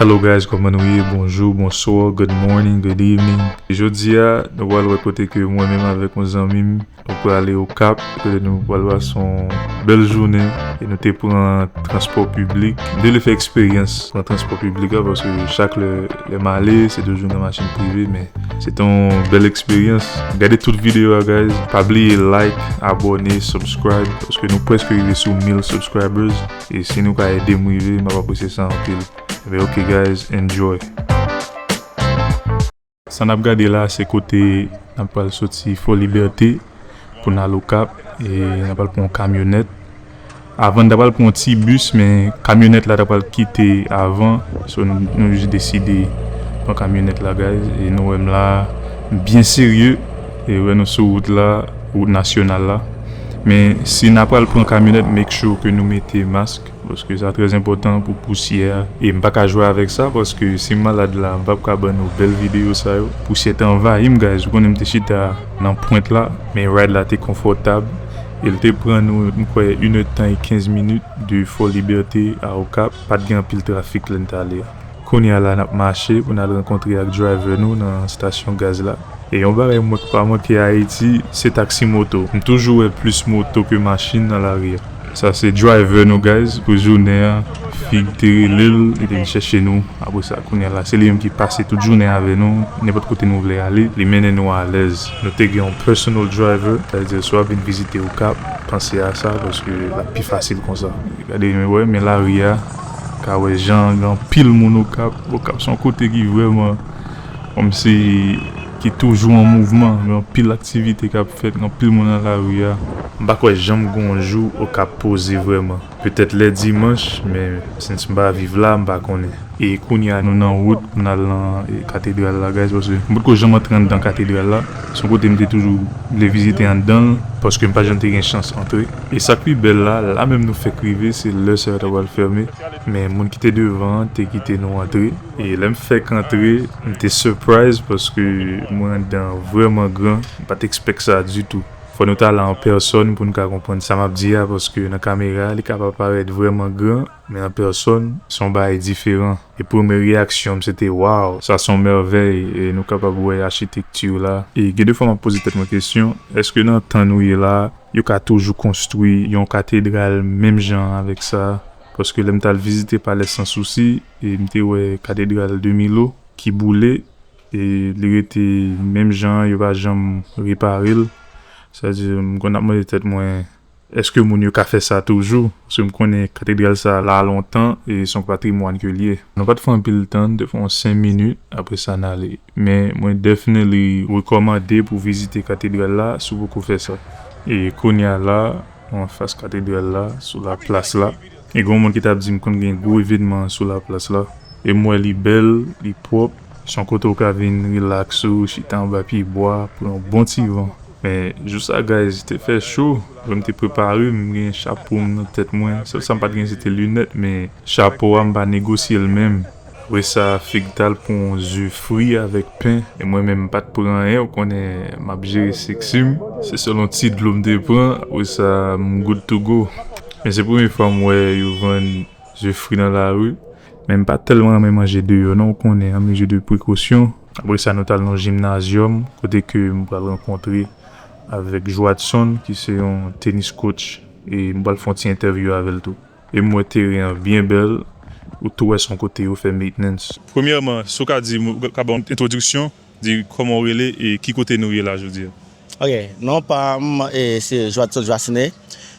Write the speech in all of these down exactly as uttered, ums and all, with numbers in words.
Hello guys, kòman nou ye? Bonjou, bonswa, good morning, good evening. Jodi a, nou pral wè kote ke mwen menm avèk yon zanmi m, nou prale Okap, kote nou pral pase yon bèl jounen, e nou te pran transpò piblik. M te vle fè eksperyans pran transpò piblik la, paske chak lè, lè m ale, se toujou nan machin prive, men se te yon bèl eksperyans. Gade tout videyo a, guys. Pa bliye like, abòne, subscribe, paske nou prèske rive sou mil subscribers. E si nou ka ede m rive, m ap apresye sa anpil. Ebyen, ok, guys, enjoy. Sa n ap gade la, se kote n ap pral soti Fò Libète pou n al Okap. E n ap pral pran yon kamyonèt. Avan, n ta pral pran yon ti bis, men kamyonèt la ta pral kite avan. So, nou, nou jis deside pran kamyonèt la, guys. E nou wè m la, m byen serye. E wè nou sou wout la, wout nasyonal la. Men si n ap pral pran kamyonèt, make sure ke nou mete mask, paske sa trè enpòtan pou pousyè a. E m pa ka jwe avèk sa, paske si m malad la, m p ap ka ban nou bèl videyo sa yo. Pousyè te anvayi m, guys. Ou konnen m te chita nan pwent la, men ride la te konfòtab. E l te pran nou, m kwè, inèdtan e kenz minit de Fò Libète a Okap. Pa t gen anpil trafik lè n t ale a. Kounye a la, n ap mache pou n al rankontre ak driver nou nan estasyon gaz la. E yon bagay mwen k pa manke Ayiti, se taksi moto. M toujou wè plis moto ke machin nan lari a. Sa se driver nou, guys, pou jounen an. Fig te rele l, li te vin chèche nou. Apre sa, kounye a la, se li menm ki pase tout jounen avè nou, nenpòt kote nou vle ale, li mennen nou alèz. Nou te gen yon personal driver, sa vle di si w ap vin vizite Okap, panse a sa, paske l ap pi fasil konsa. Gade, men wè, men lari a, ka wè jan gen anpil moun Okap. Okap se yon kote ki vrèman kòmsi ki toujou an mouvman, gen anpil aktivite k ap fèt, gen anpil moun nan lari a. M pa kwè janm gen yon jou Okap poze vrèman. Petèt lè dimanch, men since m pa viv la, m pa konnen. E kounye a, nou nan wout pou n al nan, e, katedral la, guys, paske m potko janm antre anndan katedral la. Se yon kote m te toujou vle vizite anndan l, paske m pa janm te gen chans antre. E sa k pi bèl la, la menm nou fèk rive, se lè sa yo ta pral fèmen. Men moun ki te devan an te kite nou antre. E lè m fèk antre, m te surprise paske mwen anndan an vrèman gran. M pa t expect sa ditou. Fò nou t ale an pèsòn pou n ka konprann sa m ap di a, paske nan kamera, li kapab parèt vrèman gran, men an pèsòn, se yon bagay diferan. E premye reyaksyon m, se te, "Wow, sa se yon mèvèy," e nou kapab wè achitekti la. E gen de fwa m ap poze tèt mwen kesyon, èske nan tan nou ye la, yo ka toujou konstwi yon katedral menm jan avèk sa? Paske lè m t al vizite Palè Sans Souci, e m te wè katedral de Milo ki boule, e li rete menm jan, yo pa janm repare l. Sa vle di, m konn ap mande tèt mwen, èske moun yo ka fè sa toujou? Paske m konnen katedral sa la lontan, e se yon patrimwàn ke l ye. Nou pa t fè anpil tan, nou te fè yon senk minit, apre sa n ale. Men mwen definitely rekòmande pou vizite katedral la si w poko fè sa. E kounye a la, nou anfas katedral la, sou laplas la. E gen yon moun ki t ap di m konn gen gwo evènman sou laplas la. E m wè li bèl, li pwòp. Se yon kote w ka vin rilakse w, chita anba pye bwa, pran yon bon ti van. Men jou sa, guys, te fè cho. Lè m te prepare, m gen chapo m nan tèt mwen. Sèl sa m pa t gen, se te linèt, men chapo a, m pa negosye l menm. Apre sa, Fig t al pran yon ze fri avèk pen. E mwen menm, m pa t pran anyen, ou konnen m ap jere seksi m. Se sèl yon ti dlo m te pran. Apre sa, m good to go. Men se premye fwa m wè yo vann ze fri nan lari. Men m pa tèlman renmen manje deyò non, ou konnen, an mezi de prekosyon. Apre sa, nou t al nan jimnazyòm, kote ke m pral rankontre avèk Joadson, ki se yon tenis coach, e m pral fè yon ti entèvyou avè l tou. E m wè teren an byen bèl, ou tou wè se yon kote yo fè maintenance. Premyèman, si w ka di, ou ka ban yon entwodiksyon, di kòman w rele e ki kote nou ye la jodi a? Ok, non pa m, e, se Joadson Joasne.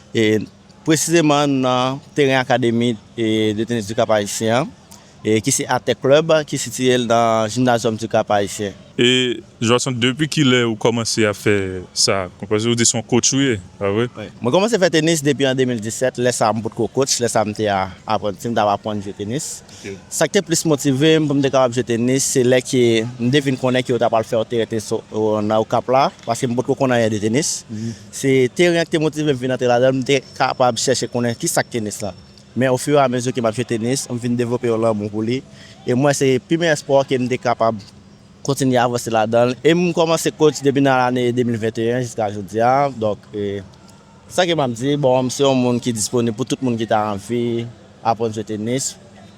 E presizeman nan teren akademi, e, de tenis du Cap Haïtien an, e ki se Atè Club, ki sitiye nan Gymnasium du Cap Haïtien. E, Joadson, depi kilè ou kòmanse ap fè sa? Paske ou di se yon coach ou ye, pa vre? Wi. Mwen kòmanse fè tenis depi an de mil disèt, lè sa a m potko coach, lè sa a m te a apranti, m t ap aprann jwe tenis. Ok. Sa k te plis motive m pou m te kapab jwe tenis, se lè ke m te vin konnen ke yo ta pral fè yon teren tenis o, o, nan Okap la, paske m potko konn anyen de tenis. Mhm. Se teren an ki te motive m vin antre ladan l, m te kapab chèche konnen ki sa k tenis la. Men ofiramezi ke m ap jwe tenis, m vin devlope yon lanmou pou li. E m wè se pi meyè espò ke m te kapab kontinye avanse ladan l. E m kòmanse coach depi nan lane de mil venteyen jiska jodi a. Donk, e, sa ke m ap di, bon, m se yon moun ki disponib pou tout moun ki ta anvi aprann jwe tenis.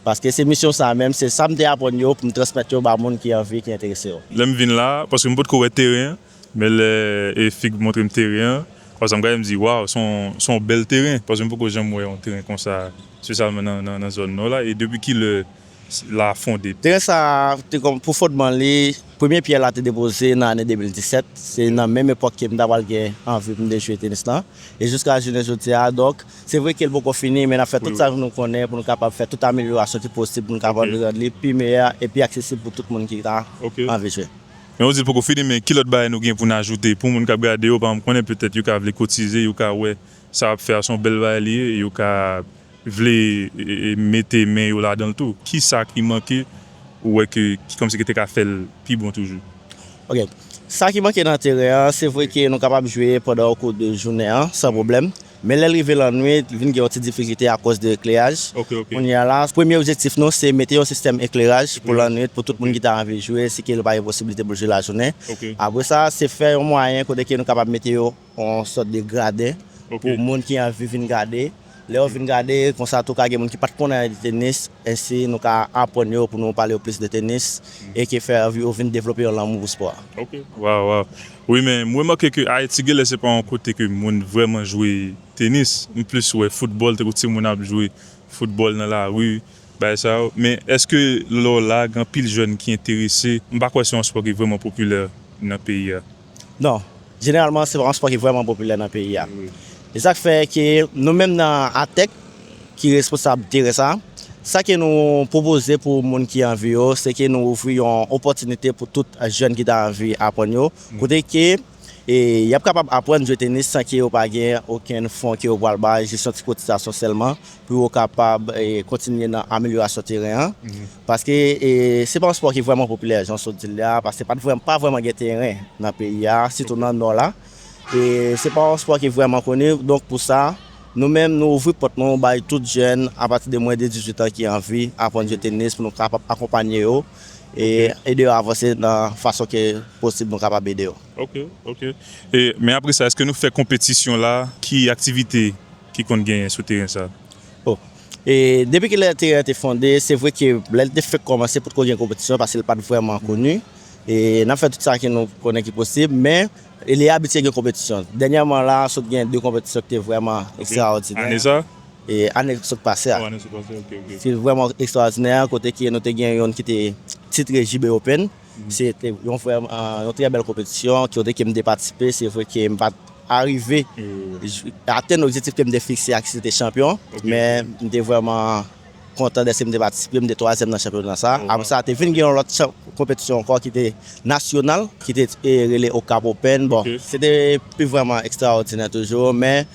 Paske se misyon sa menm, se sa m te aprann yo pou m transmèt yo ba moun ki anvi, ki enterese yo. Lè m vin la, paske m potko wè teren an, men lè e Fig montre m teren an, konsa m gade m di, waw, se yon, se yon bèl teren, paske m poko janm wè yon teren konsa, espesyalman nan, nan, nan zòn nò la. E depi kilè la fonde? Teren sa a te kòm pou fondman li, premye pyè la te depoze nan ane de mil disèt. Se nan menm epòk ke m ta pral gen anvi pou m te jwe tenis lan. E jiska jounen jodi a, donk, se vre ke l poko fini, men n ap fè tout sa nou konnen pou nou kapab fè tout amelyorasyon ki posib pou nou kapab rann li pi meyè e pi aksesib pou tout moun ki ta anvi jwe. Men ou di l poko fini, men ki lòt bagay nou gen pou n ajoute? Pou moun k ap gade yo, pa egzanp, konnen petèt yo ka vle kotize, yo ka wè sa w ap fè a se yon bèl bagay li ye, yo ka vle e, e, mete men yo ladan l tou. Ki sa ki manke ou wè ke, ki kòmsi ki te ka fè l pi bon toujou? Ok. Sa ki manke nan teren an, se vre ke nou kapab jwe pandan okou de jounen an, san pwoblèm. Men lè l rive lannwit, vin gen yon ti difikilte akoz de ekleraj. Kounye a la, premye objektif nou, se mete yon sistèm ekleraj pou lannwit, pou tout moun ki ta anvi jwe, si ke l pa gen posiblite pou l jwe lajounen. Apre sa, se fè yon mwayen kote ke nou kapab mete yo yon sòt de graden pou moun ki anvi vin gade. Lè yo vin gade, konsa tou ka gen moun ki pa t konnen anyen de tenis, ensi nou ka aprann yo pou nou pale yo plis de tenis e ke fè yo vin devlope yon lanmou pou spò a. Ok, waw, waw. Wi, men mwen remake ke Ayiti genlè se pa yon kote ke moun vrèman jwe tenis. M plis wè foutbòl, tankou timoun ap jwe foutbòl nan lari, bagay sa yo. Men èske lè w la, gen anpil jèn ki enterese? M pa kwè se yon spò ki vrèman popilè nan peyi a. Non, jeneralman, se pa yon spò ki vrèman popilè nan peyi a. E sa k fè ke nou menm nan Atèk, ki responsab teren sa, sa ke nou pwopoze pou moun ki anvi yo, se ke nou ouvri yon opòtinite pou tout jèn ki ta anvi aprann yo, kote ke e y ap kapab aprann jwe tenis san ke yo pa gen okenn fon ke yo pral bay, jis yon ti kotizasyon sèlman, pou yo kapab e, kontinye nan amelyorasyon teren an. Paske e, se pa yon spò ki vrèman popilè, jan w sot di l la, paske pa t vrèm-, pa vrèman gen teren nan peyi a, sitou nan Nò la. E se pa yon spò ki vrèman koni, donk pou sa, nou menm, nou ouvri pòt nou bay tout jèn apati de mwens de dizuit an ki anvi aprann jwe tenis pou nou kapab akonpanye yo e ede yo avanse nan fason ke posib nou kapab ede yo. Ok, ok. E, men apre sa, èske nou fè konpetisyon la? Ki aktivite ki konn genyen sou teren sa? Oh. E depi ke lè teren an te fonde, se vre ke lè l te fèk kòmanse, potko gen konpetisyon paske l pa t vrèman koni. E n ap fè tout sa ke nou konnen ki posib, men e li abitye gen konpetisyon. Dènyèman la, sot gen de konpetisyon ki te vrèman ekstraòdinè. Ane sa? E ane sot pase a. Oh, ane sot pase, ok, ok. Se vrèman ekstraòdinè, kote ke nou te gen youn ki te titre J B Open. Se te yon vrèman, yon trè bèl konpetisyon, kote ke m te patisipe. Se vre ke m pa t arive j-, atenn objektif ke m te fikse a, ki se te chanpyon, men m te vrèman kontan dèske m te patisipe, m te twazyèm nan chanpyona sa. Apre sa, te vin gen yon lòt chanp-, konpetisyon ankò ki te nasyonal, ki te, e, rele Okap Open. Bon, se te pi vrèman ekstraòdinè toujou, men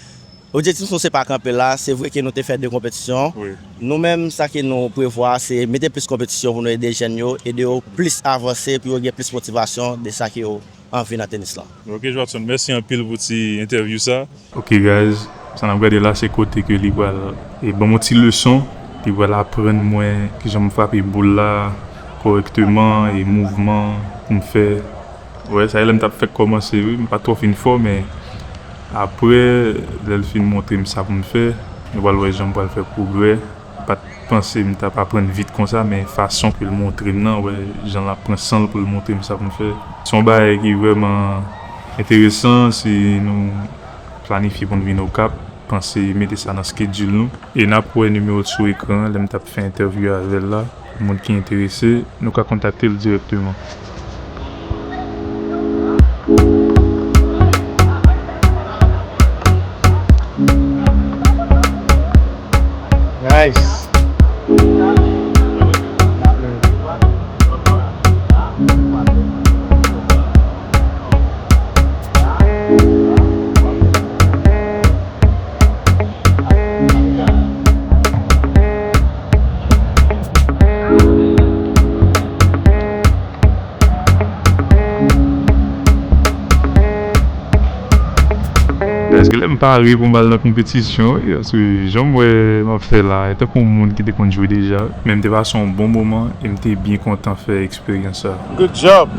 objektif nou se pa kanpe la, se vre ke nou te fè de konpetisyon. Nou menm, sa ke nou prevwa, se mete plis konpetisyon pou nou ede jèn yo, ede yo plis avanse, pou yo gen plis motivasyon de sa ke yo anvi nan tenis lan. Ok, Joadson, mèsi anpil pou ti entèvyou sa. Ok, guys, sa n ap gade la, se kote ke li pral, e, ban m yon ti leson, li pral aprann mwen kijan m frape boul la kòrèkteman e mouvman pou m fè. Wè, sa e lè m t ap fèk kòmanse, wi, m pa t twò fin fò, men apre, lè l fin montre m sa pou m fè, nou pral wè jan m pral fè pwogrè. M pa t panse m t ap aprann vit konsa, men fason ke l montre m nan, wè, jan l ap pran san l pou l montre m sa pou m fè. Se yon bagay ki vrèman enteresan, si nou planifye pou n vin Okap, panse mete sa nan schedule nou. E n ap wè nimewo l sou ekran an, lè m t ap fè entèvyou avè l la. Moun ki enterese, nou ka kontakte l dirèkteman. Nice. Dayè, genlè m pare pou m al nan konpetisyon, wi, paske jan m wè m ap fè la, e tankou yon moun ki te konn jwe deja, men m te pase yon bon moman e m te byen kontan fè eksperyans sa. Good job.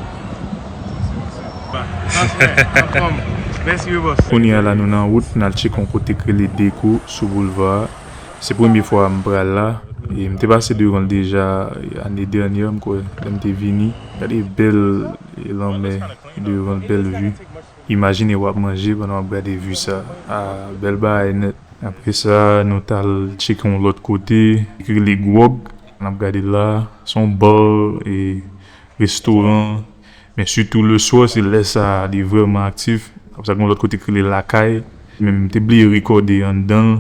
Kounye a la, nou nan wout, n al tcheke yon kote k rele Deco sou boulva a. Se premye fwa m pral la. E m te pase devan l deja ane dènyè, m kwè, lè m te vini. Gade bèl lanmè devan l, bèl vi. Imajine w ap manje pandan w ap gade vi sa. A, bèl bagay nèt. Apre sa, nou t al tcheke yon lòt kote, ki rele Gwòg. N ap gade la, se yon bar e restoran. Men sitou leswa, se lè sa li vrèman aktif. Apre sa, gen yon lòt kote ki rele Lakay. Men m te bliye rekòde anndan l.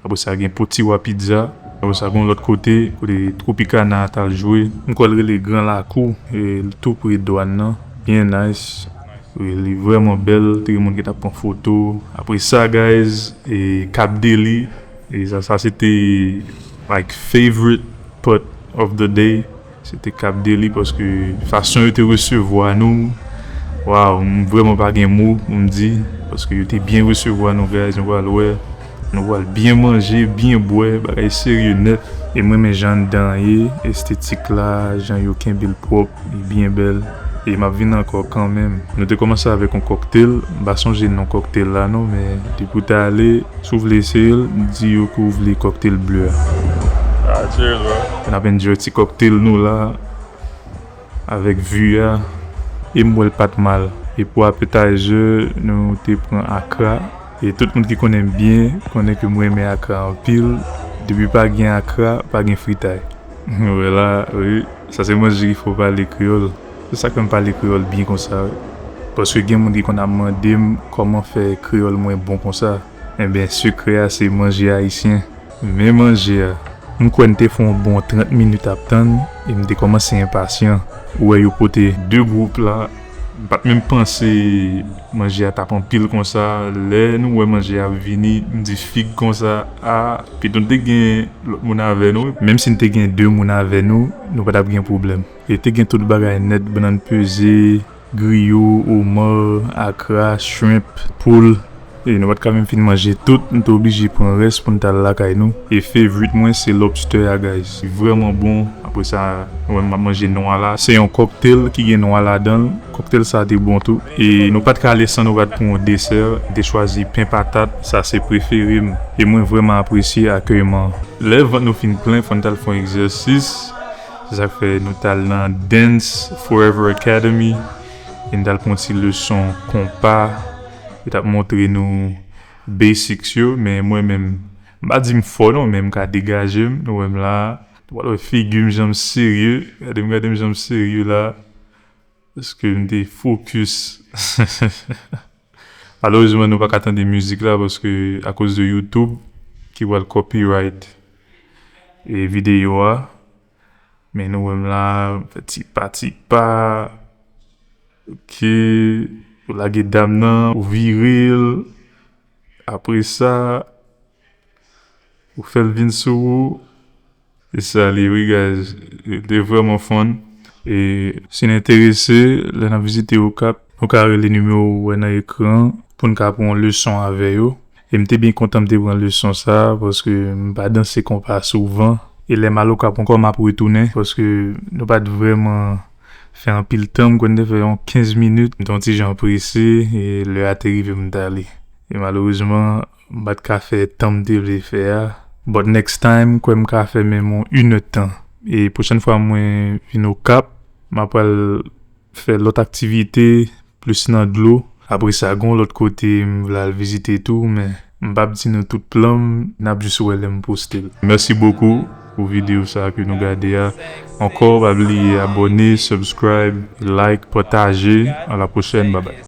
Apre sa, gen Potiwa Pizza. Apre sa, gen yon lòt kote, kote Tropicana t al jwe. M kwè l rele Gran Lakou, e l tou pre dwàn nan. Byen nice. Wi, li vrèman bèl. Te gen moun ki t ap pran foto. Apre sa, guys, e Cap Deli. E sa, sa se te, like, favorite part of the day. Se te Cap Deli, paske fason yo te resevwa nou, waw, m vrèman pa gen mo pou m di, paske yo te byen resevwa nou, guys, nou pral wè, nou pral byen manje, byen bwè, bagay serye nèt. E m renmen jan anndan an ye, estetik la, jan yo kenbe l pwòp, li byen bèl. E m ap vin ankò kanmenm. Nou te kòmanse avèk yon kòktèl, m pa sonje non kòktèl la non, men depi w t ale, si w vle eseye l, di yo ke w vle kòktèl ble a. Ah, cheers, bro. N ap enjoy ti kòktèl nou la, avèk vi a, e m wè l pa t mal. E pou appetizer, nou te pran akra. E tout moun ki konnen m byen, konnen ke m renmen akra anpil. Depi pa gen akra, pa gen fritay. Ou wè la, wi. Sa se manje ki fè w pale kreyòl. Se sa k fè m pale kreyòl byen konsa, wi. Paske gen moun ki konn ap mande m kòman fè kreyòl mwen bon konsa. Enben, sekrè a se manje ayisyen. Men manje a. M kwè n te fè yon bon trant minit ap tann e m te kòmanse enpasyan. Ou wè yo pote de gwoup la. M pa t menm panse manje a t ap anpil konsa. Lè nou wè manje a ap vini, m di fig konsa, a, pito n te gen lòt moun avè nou. Menm si n te gen de moun avè nou, nou pa t ap gen pwoblèm. E te gen tout bagay nèt, bannann peze, griyo, oman, akra, shrimp, poul. E nou pa t ka menm fin manje tout, nou te oblije pran rès pou n t al lakay nou. E favorite mwen se lobster a, guys. Li vrèman bon. Apre sa, mwen m ap manje nwa la. Se yon kòktèl ki gen nwa ladan l. Kòktèl sa te bon tou. E nou pa t ka ale san nou pa t pran yon desè. M te chwazi pen patat. Sa se prefere m. E mwen vrèman apresye akèyman an. Lè vant nou fin plen, fò n t al fè yon egzèsis. Se sa k fè nou t al nan Dance Forever Academy. E n t al pran ti leson konpa. Yo t ap montre nou basics yo, men mwen menm, m pa di m fò non, men m ka degaje m. Nou wè m la, nou pral wè figi m jan m serye. Gade m, gade m jan m serye la. Paske m te focus. Malerezman, nou pa ka tande mizik la paske akoz de YouTube ki pral copyright e videyo a. Men nou wè m la, fè ti pa, ti pa. Ok, ou lage dam nan, ou vire l. Apre sa, ou fè l vin sou ou. E sa li, wi, guys. Li te vrèman fun. E si n enterese, lè n ap vizite Okap, nou ka rele nimewo ou wè nan ekran pou n ka pran yon leson avè yo. E m te byen kontan m te pran leson sa a, paske m pa danse konpa souvan. E lè m al Okap ankò, m ap retounen, paske nou pa t vrèman fè anpil tan, m kwè n te fè yon kenz minit. M te yon ti jan prese, e lè a te rive m t ale. E malerezman, m pa t ka fè tan m te vle fè a. But next time, m kwè m ka fè menm yon inèdtan. E pwochèn fwa mwen vin Okap, m ap pral fè lòt aktivite, plis nan dlo. Apre sa, gen yon lòt kote m vle al vizite tou, men m p ap di nou tout plan m, n ap jis wè lè m poste l. Mèsi bokou pou videyo sa a ke nou gade a. Ankò, pa bliye abòne, subscribe, like, pataje. A la pwochèn, babay.